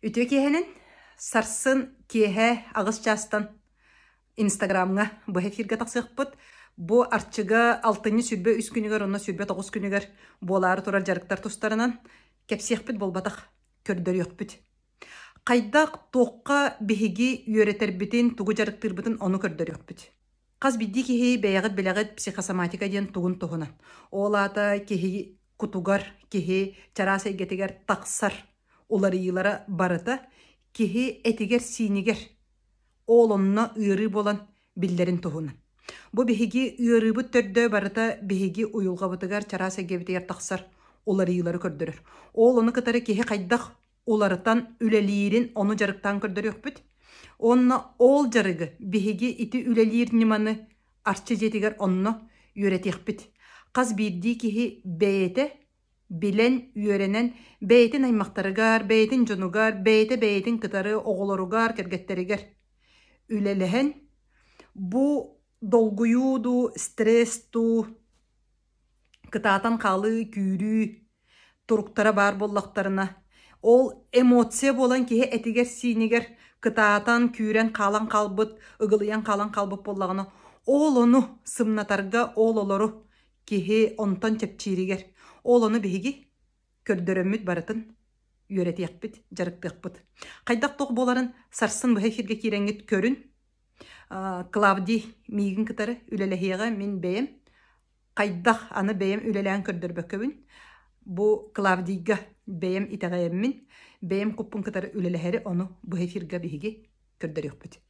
Үтүө киэһэнэн сарсын киэһэ аҕыс чаастан Инстаграмҥа быһа эфиргэ тахсыахпыт. Бу Арчыга алтынньы 23 күнүгэр уонна 29 күнүгэр буолаары турар дьарыктар тустарынан кэпсиэхпит буолбатах, көрдөрүөхпүт. Хайдах, туохха биһиги үөрэтэрбитин, тугу дьарыктыырбытын ону көрдөрүөхпүт. Хас биирдии киһи бэйэҕит билэҕит психосоматика диэн тугун туһунан. Ол аата киһи кутугар, киһи чараас эйгэтигэр тахсар уларыйыылара барыта киһи этигэр-сиинигэр ол онно ыарыы буолан биллэрин туһунан. Бу биһиги ыарыыбыт төрдө барыта биһиги уйулҕабытыгар, чараас эйгэбитигэр тахсар уларыйыылары көрдөрөр. Ол ону кытары киһи хайдах уларытан үлэлиирин ону дьарыктаан көрдөрүөхпүт. Уонна ол дьарыгы биһиги ити үлэлиир ньыманы Арчы дьиэтигэр онно үөрэтиэхпит. Хас биирдии киһи бэйэтэ билэн, үөрэнэн бэйэтин аймахтарыгар, бэйэтин дьонугар, бэйэтэ бэйэтин кытары оҕолоругар, кэргэттэригэр үлэлэһэн бу долгуйуу дуу, стресс дуу, кытаатан хаалыы, күүрүү туруктара баар буоллахтарына, ол эмоция буолан киһи этигэр-сиинигэр кытаатан, күүрэн хаалан хаалбыт, ыгылыйан хаалан хаалбыт буоллаҕына, ол ону сымнатарга, ол олору киһи онтон чэпчииригэр, ол ону биһиги көрдөрөммүт барытын үөрэтиэхпит, дьарыктыахпыт. Хайдах туох буоларын сарсын быһа эфиргэ киирэҥҥит көрүн. Клавдий миигин кытары үлэлэһиэҕэ мин бэйэм хайдах аны бэйэм үлэлээн көрдөрбөккөбүн бу Клавдийга бэйэм итэҕэйэммин бэйэм куппун кытары үлэлэһэри ону быһа эфиргэ биһиги көрдөрүөхпүт.